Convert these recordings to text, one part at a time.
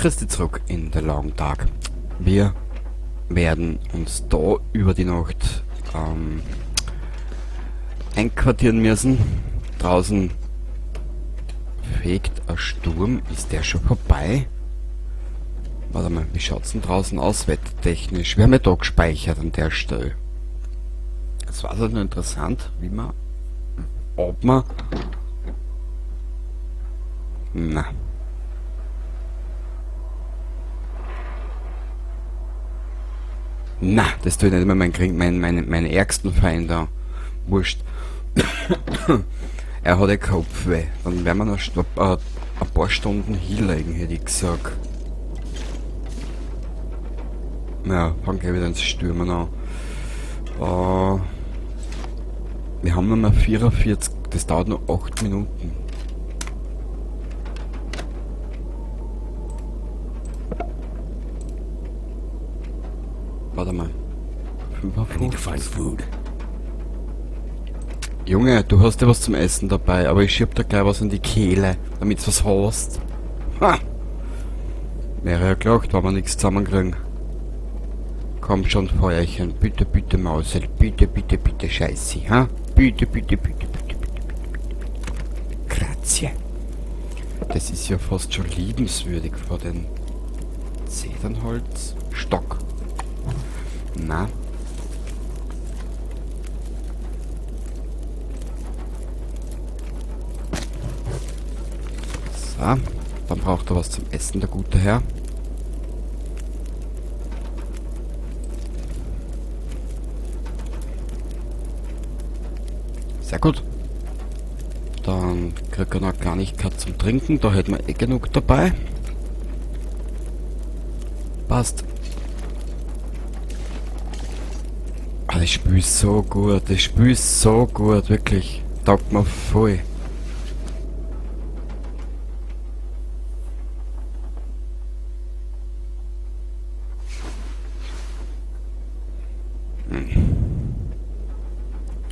Grüß dich zurück in The Long Dark. Wir werden uns da über die Nacht einquartieren müssen. Draußen fegt ein Sturm. Ist der schon vorbei? Warte mal, wie schaut's denn draußen aus, wettertechnisch? Wir haben ja da gespeichert an der Stelle. Es war halt nur interessant, wie man, ob man... Na. Na, das tue ich nicht immer meinen ärgsten Feind da. Wurscht. Er hat ja Kopfweh. Dann werden wir noch ein paar Stunden hinlegen, hätte ich gesagt. Ja, fang gleich wieder ins Stürmen an. Wir haben noch mal 44, das dauert noch 8 Minuten. Warte mal. I need to find food. Junge, du hast ja was zum Essen dabei, aber ich schieb dir gleich was in die Kehle, damit du was hast. Ha! Wäre ja gelacht, wenn wir nichts zusammenkriegen. Komm schon, Feuerchen, bitte, bitte, Mausel, bitte, bitte, bitte, Scheiße, ha? Bitte, bitte, bitte, bitte, bitte, bitte, bitte, bitte. Grazie. Das ist ja fast schon liebenswürdig vor den Zedernholzstock. Na? So, dann braucht er was zum Essen, der gute Herr. Sehr gut. Dann kriegt er noch eine Kleinigkeit zum Trinken. Da hätten wir eh genug dabei. Passt. Ah, das Spiel ist so gut. Das Spiel ist so gut, wirklich. Taugt mir voll.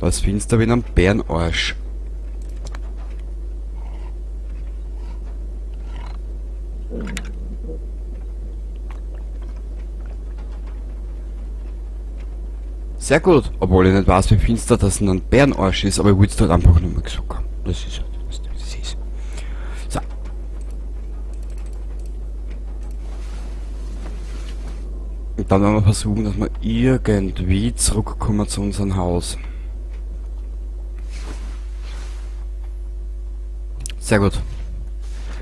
Das finster wie ein Bärenarsch. Sehr gut, obwohl ich nicht weiß, wie finster das in einem Bärenarsch ist, aber ich wollte es halt einfach nur mal gesagt haben. Das ist halt, das ist. So. Und dann werden wir versuchen, dass wir irgendwie zurückkommen zu unserem Haus. Sehr gut.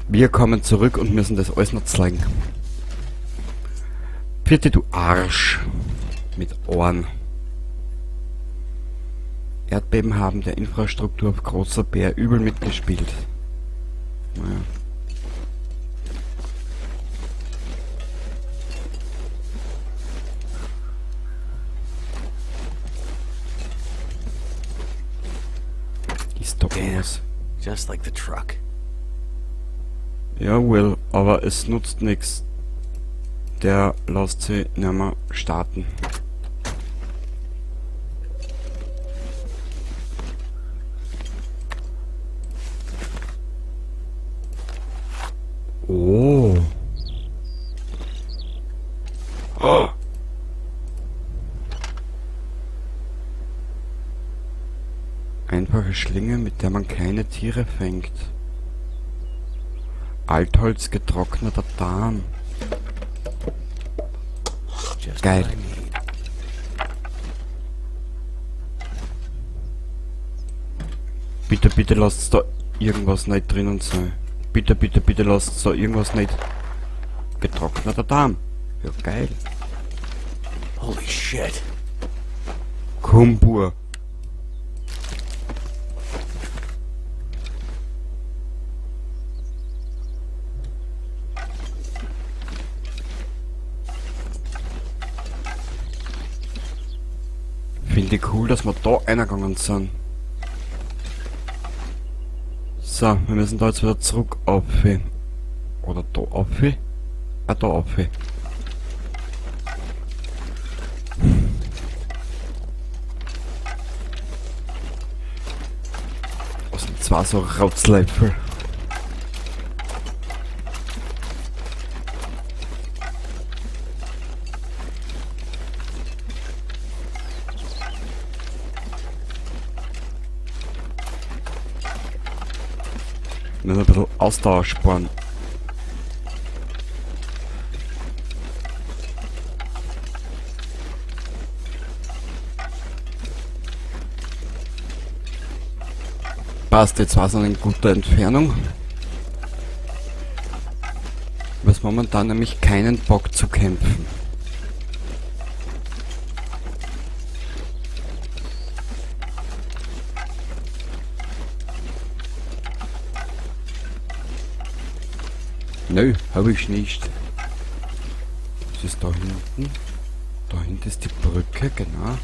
Wir kommen zurück und müssen das alles noch zeigen. Bitte, du Arsch. Mit Ohren. Erdbeben haben der Infrastruktur auf großer Bär übel mitgespielt. Naja. Ist doch was. Just like the truck. Ja, Will, aber es nutzt nix. Der lässt sich nicht mehr starten. Oh. Oh. Einfache Schlinge, mit der man keine Tiere fängt. Altholz, getrockneter Darm. Just Geil. what I need. Bitte, bitte lasst da irgendwas nicht drinnen sein. Bitte, bitte, bitte lasst da irgendwas nicht. Getrockneter Darm. Ja, geil. Holy shit. Kumbur. Finde ich cool, dass wir da reingegangen sind. So, wir müssen da jetzt wieder zurück auf. Oder da auf. Ah, da auf. Was sind zwei so Rotzlöffel? Müssen ein bisschen Ausdauer sparen. Passt, jetzt war es noch in guter Entfernung. Was momentan nämlich keinen Bock zu kämpfen. Nö, hab ich nicht. Was ist da hinten? Da hinten ist die Brücke, genau.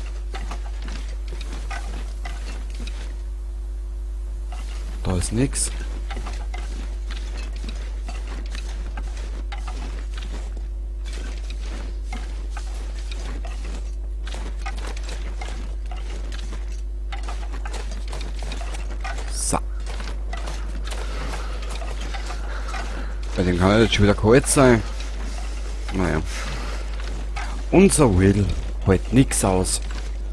Da ist nix. So. Bei dem kann jetzt schon wieder kalt sein. Naja. Unser Will hält nix aus.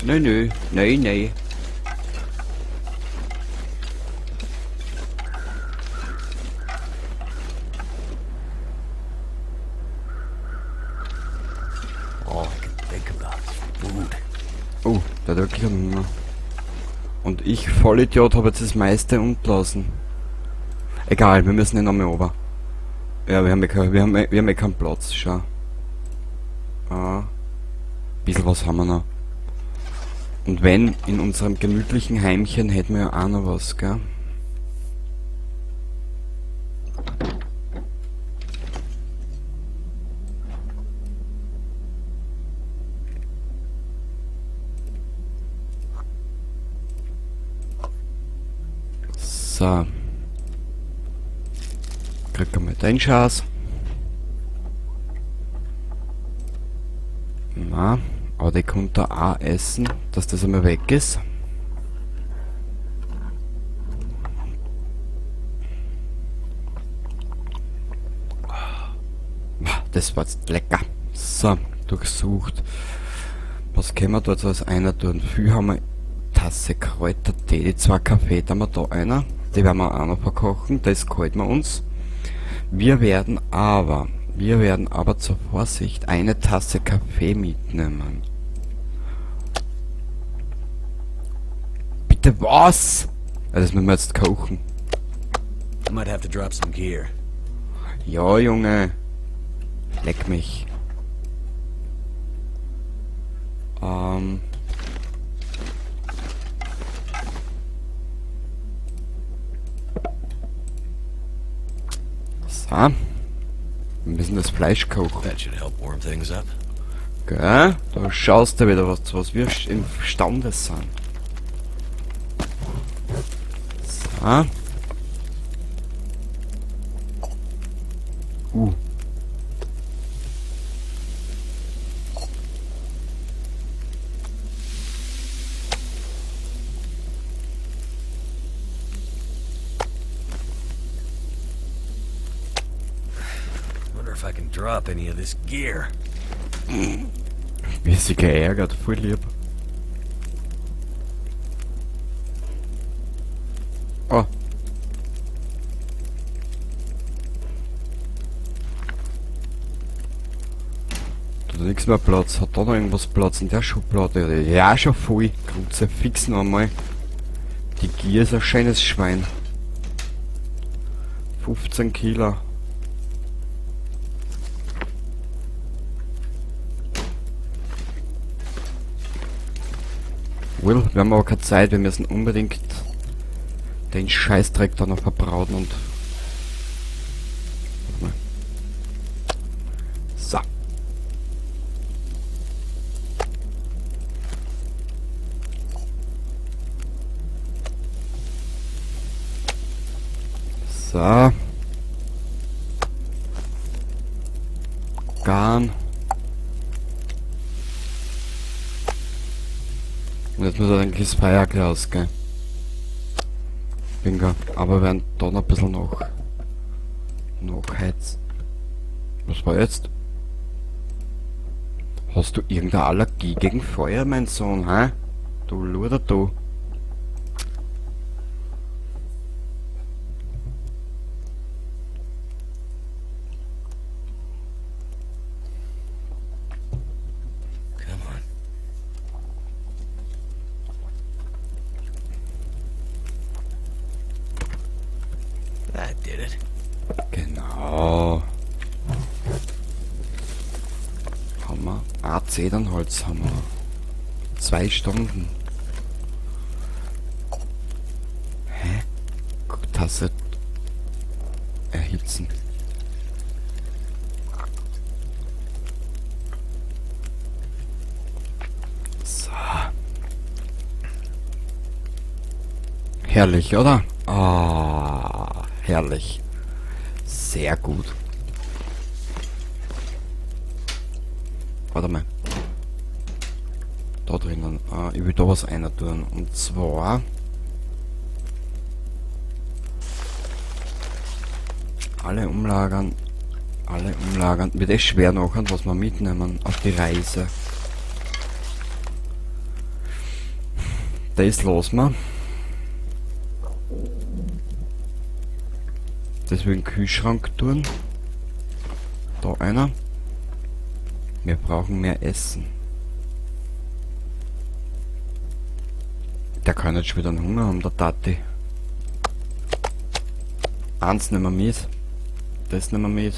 Nö, nö, nö, nö. All I can think about is food. Oh, der hat wirklich einen Hunger. Und ich, Vollidiot, habe jetzt das meiste umgelassen. Egal, wir müssen nicht nochmal runter. Ja, wir haben eh keinen Platz, schau. Ah, bisschen was haben wir noch. Und wenn, in unserem gemütlichen Heimchen hätten wir ja auch noch was, gell? So. Krieg einmal den Schatz. Na, aber der kommt da auch essen, dass das einmal weg ist. Das war jetzt lecker. So, durchsucht. Was können wir da jetzt als einer tun? Viel haben wir Tasse Kräutertee, die 2 Kaffee, da haben wir da einer. Die werden wir auch noch verkochen, das gehalten wir uns. Wir werden aber zur Vorsicht eine Tasse Kaffee mitnehmen. Bitte was? Ja, das müssen wir jetzt kochen. I might have to drop some gear. Ja, Junge. Leck mich. So. Wir müssen das Fleisch kochen. That should help warm things up. Gell? Da schaust du wieder, was wir imstande sind. So. Wonder if I can drop any of this gear. Wie sie geärgert, voll lieb. Oh. Da hat nichts mehr Platz. Hat da noch irgendwas Platz in der Schublade? Ja, schon voll. Kruzifix noch einmal. Die Gier ist ein schönes Schwein. 15 Kilo. Will, wir haben aber keine Zeit, wir müssen unbedingt den Scheißdreck da noch verbraten und... Warte mal. So. So. Garn. Und jetzt muss er eigentlich das Feuer gleich ausgehen. Bingo. Aber wir werden da noch ein bisschen noch heizen. Was war jetzt? Hast du irgendeine Allergie gegen Feuer, mein Sohn, hä? Du Luder, du. did it? Genau. Haben wir. Ah, Zedernholz haben wir. 2 Stunden. Hä? Tasse erhitzen. So. Herrlich, oder? Ah, herrlich. Sehr gut. Warte mal. Da drinnen. Ich will da was einer tun. Und zwar... Alle umlagern. Alle umlagern. Wird echt schwer nachher, was wir mitnehmen auf die Reise. Das lassen wir. Das will ich in den Kühlschrank tun. Da einer. Wir brauchen mehr Essen. Der kann jetzt schon wieder einen Hunger haben, der Tati. Eins nehmen wir mit. Das nehmen wir mit.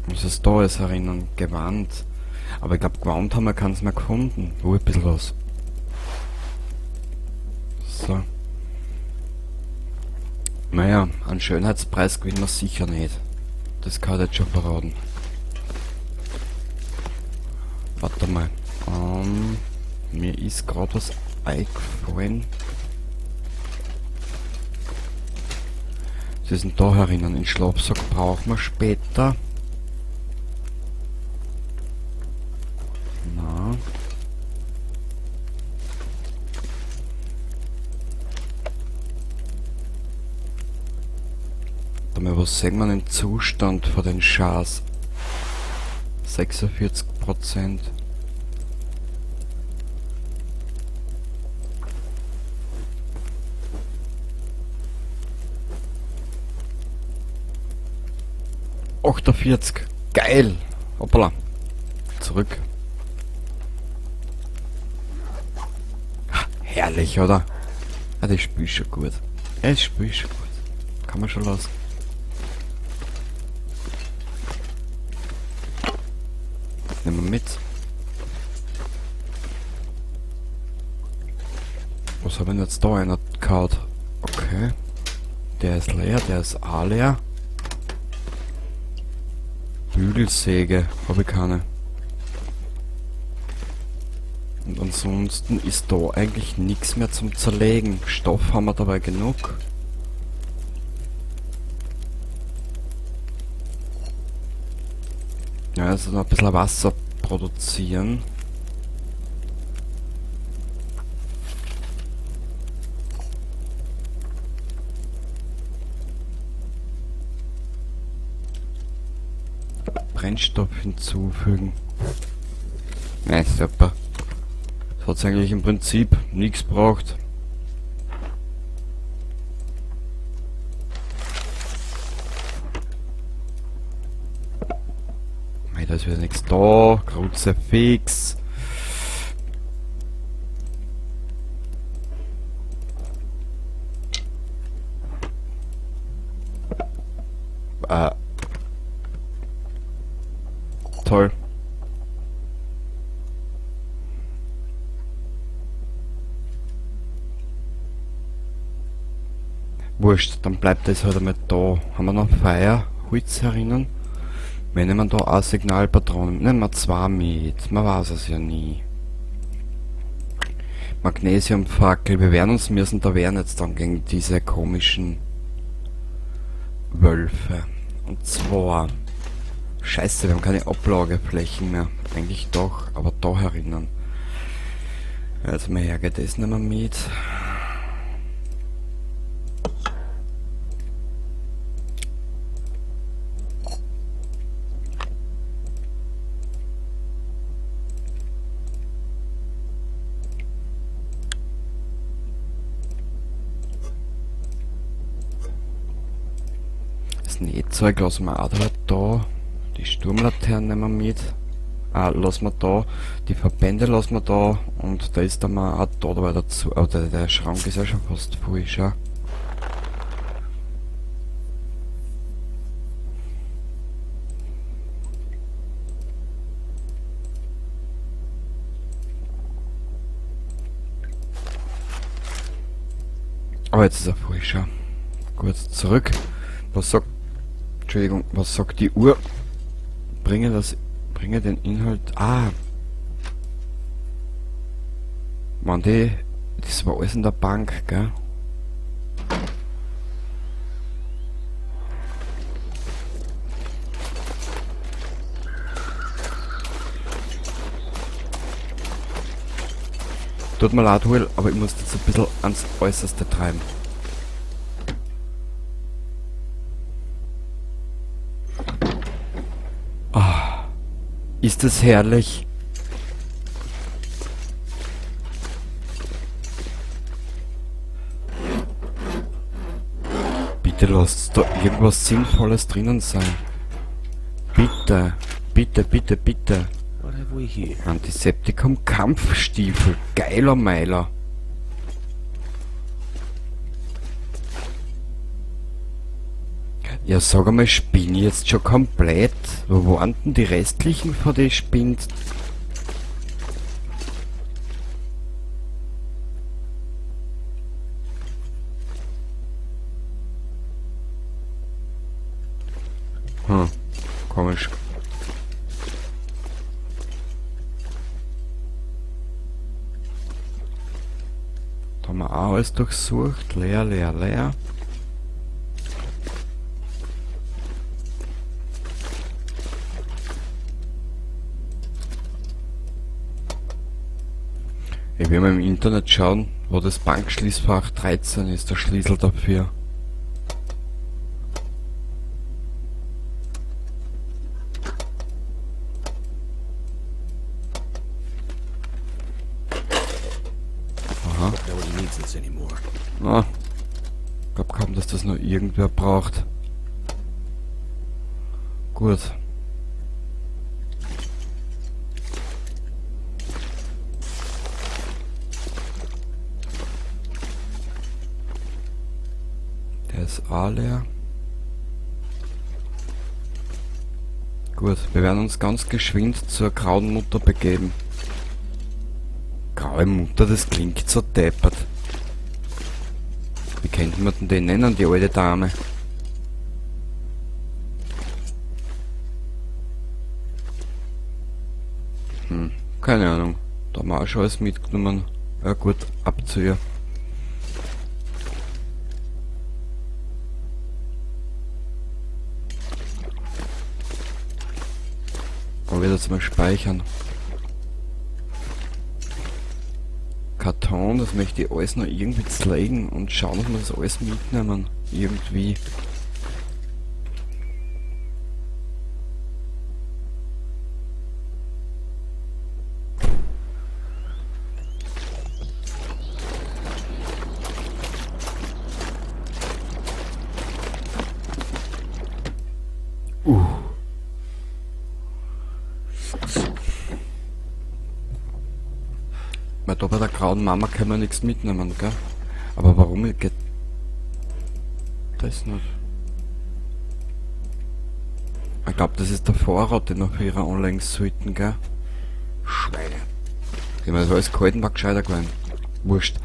Was ist da jetzt herinnen? Gewand. Aber ich glaub, Gewand haben wir keins mehr gefunden. Wo ein bisschen was. So. Naja, einen Schönheitspreis gewinnen wir sicher nicht. Das kann ich jetzt schon verraten. Warte mal. Mir ist grad was eingefallen. Was ist denn da herinnen? Den Schlafsack brauchen wir später. Na. Warte mal, was sehen wir den Zustand von den Schars? 46%. 48. Geil. Hoppala. Zurück. Herrlich, oder? Ja, das Spiel ist schon gut. Ja, das Spiel ist schon gut. Kann man schon lassen. Nehmen wir mit. Was haben wir denn jetzt da einer gehauen? Okay. Der ist leer, der ist auch leer. Bügelsäge, hab ich keine. Und ansonsten ist da eigentlich nix mehr zum Zerlegen. Stoff haben wir dabei genug. Ja, also noch ein bisschen Wasser produzieren. Brennstoff hinzufügen. Na, super. Das hat's eigentlich im Prinzip nix braucht. Mei, da ist wieder nix da. Kruzifix. Toll. Wurscht, dann bleibt das halt einmal da. Haben wir noch Feuerholz herinnen? Wir nehmen da auch Signalpatronen. Nehmen wir 2 mit. Man weiß es ja nie. Magnesiumfackel. Wir werden uns müssen da wehren jetzt dann gegen diese komischen Wölfe. Und zwar... Scheiße, wir haben keine Ablageflächen mehr. Eigentlich doch, aber da herinnen. Also mal hergeht, das nehmen wir mit. Das Nähzeug lassen wir auch da. Die Sturmlaterne nehmen wir mit. Ah, lassen wir da. Die Verbände lassen wir da. Und da ist dann mal auch da dabei dazu. Aber der Schrank ist ja schon fast voll, schau. jetzt ist er frischer. Gut, zurück. Was sagt... Entschuldigung, was sagt die Uhr? Bringe den Inhalt... Ah! Mann, das war alles in der Bank, gell? Tut mir leid, Will, aber ich muss das ein bisschen ans Äußerste treiben. Ah, ist das herrlich. Bitte lasst da irgendwas Sinnvolles drinnen sein. Bitte, bitte, bitte, bitte. What have we here? Antiseptikum Kampfstiefel. Geiler Meiler. Ja, sag einmal, spinn ich jetzt schon komplett? Wo waren denn die restlichen von den Spind? Komisch. Da haben wir auch alles durchsucht. Leer, leer, leer. Ich will mal im Internet schauen, wo das Bankschließfach 13 ist, der Schlüssel dafür. Aha. Nobody needs this anymore. Na, ich glaub kaum, dass das noch irgendwer braucht. Gut. Der ist auch leer. Gut, wir werden uns ganz geschwind zur Grauen Mutter begeben. Graue Mutter, das klingt so deppert. Wie könnte man denn den nennen, die alte Dame? Keine Ahnung. Da haben wir auch schon alles mitgenommen. Ja gut, ab zu ihr. Aber wieder zum Speichern. Karton, das möchte ich alles noch irgendwie zerlegen und schauen, ob wir das alles mitnehmen. Irgendwie. Weil da bei der grauen Mama können wir nichts mitnehmen, gell? Aber warum geht das nicht? Ich glaub, das ist der Vorrat, den wir für ihre anlegen sollten, gell? Schweine. Ich meine, das war alles gehalten, war gescheiter gewesen. Wurscht.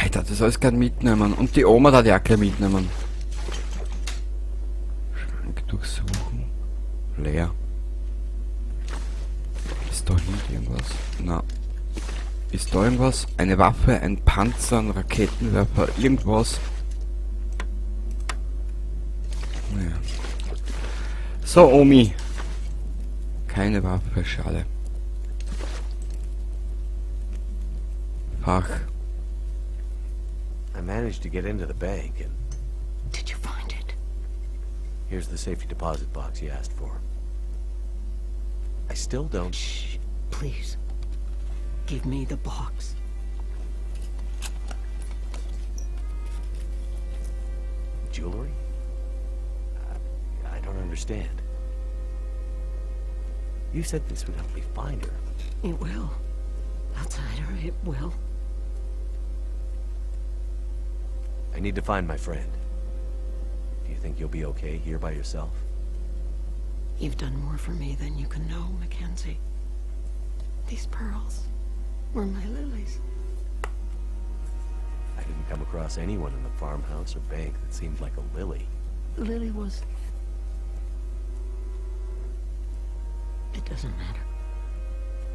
Alter, das alles gern mitnehmen. Und die Oma da die auch gleich mitnehmen. Schrank durchsuchen. Leer. Ist da hinten irgendwas? Na. Ist da irgendwas? Eine Waffe, ein Panzer, ein Raketenwerfer, irgendwas. Naja. So, Omi. Keine Waffe, schade. Fach. I managed to get into the bank and... Did you find it? Here's the safety deposit box you asked for. I still don't... Shh, please. Give me the box. Jewelry? I don't understand. You said this would help me find her. It will. Outsider, it will. I need to find my friend. Do you think you'll be okay here by yourself? You've done more for me than you can know, Mackenzie. These pearls were my Lily's. I didn't come across anyone in the farmhouse or bank that seemed like a Lily. Lily was... It doesn't matter.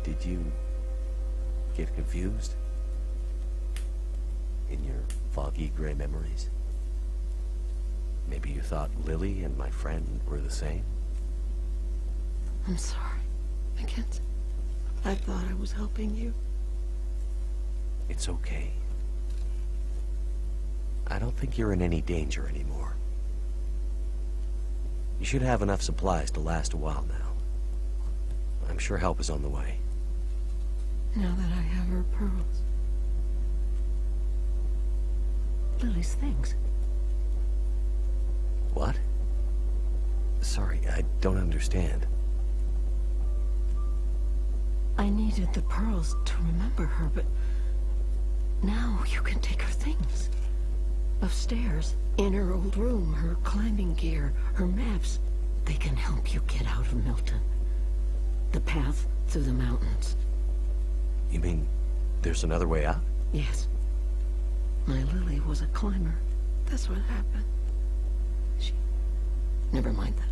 Did you get confused? In your foggy gray memories? Maybe you thought Lily and my friend were the same? I'm sorry, Mackenzie. I thought I was helping you. It's okay. I don't think you're in any danger anymore. You should have enough supplies to last a while now. I'm sure help is on the way. Now that I have her pearls. Lily's things. What? Sorry, I don't understand. I needed the pearls to remember her, but now you can take her things. Upstairs, in her old room, her climbing gear, her maps. They can help you get out of Milton. The path through the mountains. You mean there's another way out? Yes. My Lily was a climber. That's what happened. She... Never mind that.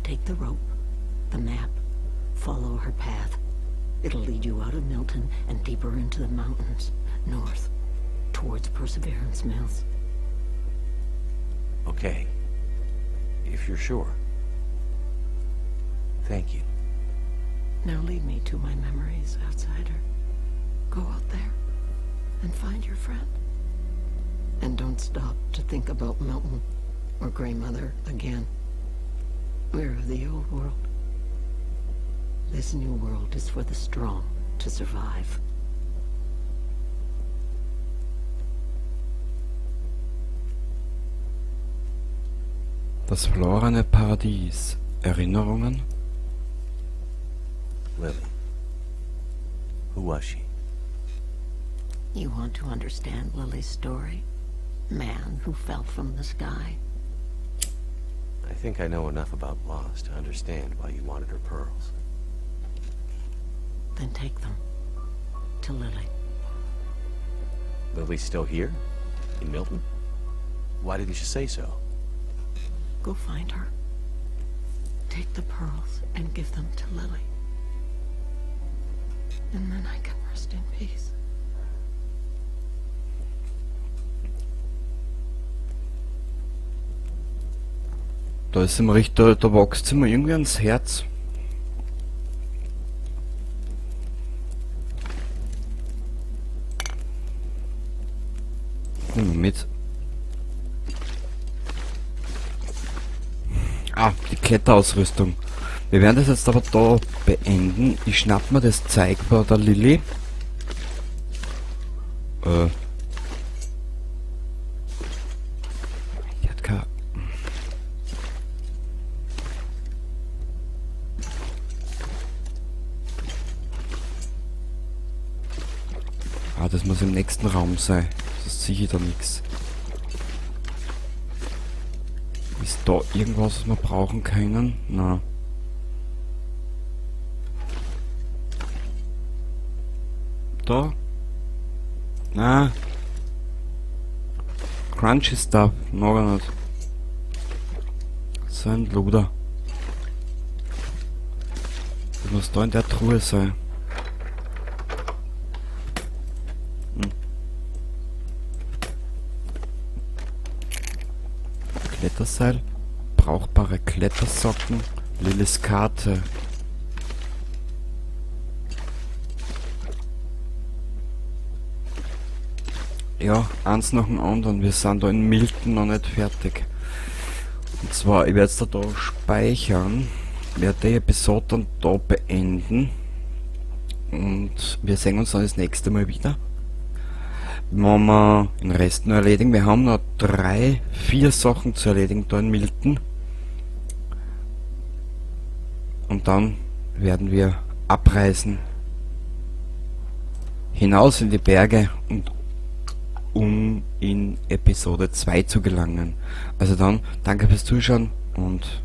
Take the rope, the map, follow her path. It'll lead you out of Milton and deeper into the mountains, north, towards Perseverance Mills. Okay. If you're sure. Thank you. Now lead me to my memories, outsider. Go out there and find your friend. And don't stop to think about Milton or Grey Mother again. We're of the old world. This new world is for the strong to survive. Das verlorene Paradies. Erinnerungen? Lily. Who was she? You want to understand Lily's story? Man who fell from the sky. I think I know enough about loss to understand why you wanted her pearls. Then take them. To Lily. Lily's still here? In Milton? Why didn't you say so? Go find her. Take the pearls and give them to Lily. And then I can rest in peace. Da ist immer richtig, da wächst immer irgendwie ans Herz. Nehmen wir mit. Ah, die Kletterausrüstung. Wir werden das jetzt aber da beenden. Ich schnapp mir das Zeug bei der Lily. Die hat kein... Ah, das muss im nächsten Raum sein. Sonst sehe ich da nichts. Ist da irgendwas, was wir brauchen können? Na. Da? Na. Crunchy Stuff. Noch gar nicht. So ein Luder. Das muss da in der Truhe sein. Kletterseil, brauchbare Klettersocken, Lillys Karte. Ja, eins nach dem anderen. Wir sind da in Milton noch nicht fertig. Und zwar, ich werde es da speichern, werde die Episode dann da beenden. Und wir sehen uns dann das nächste Mal wieder. Wenn wir den Rest noch erledigen. Wir haben noch 3, 4 Sachen zu erledigen da in Milton. Und dann werden wir abreisen. Hinaus in die Berge und um in Episode 2 zu gelangen. Also dann, danke fürs Zuschauen und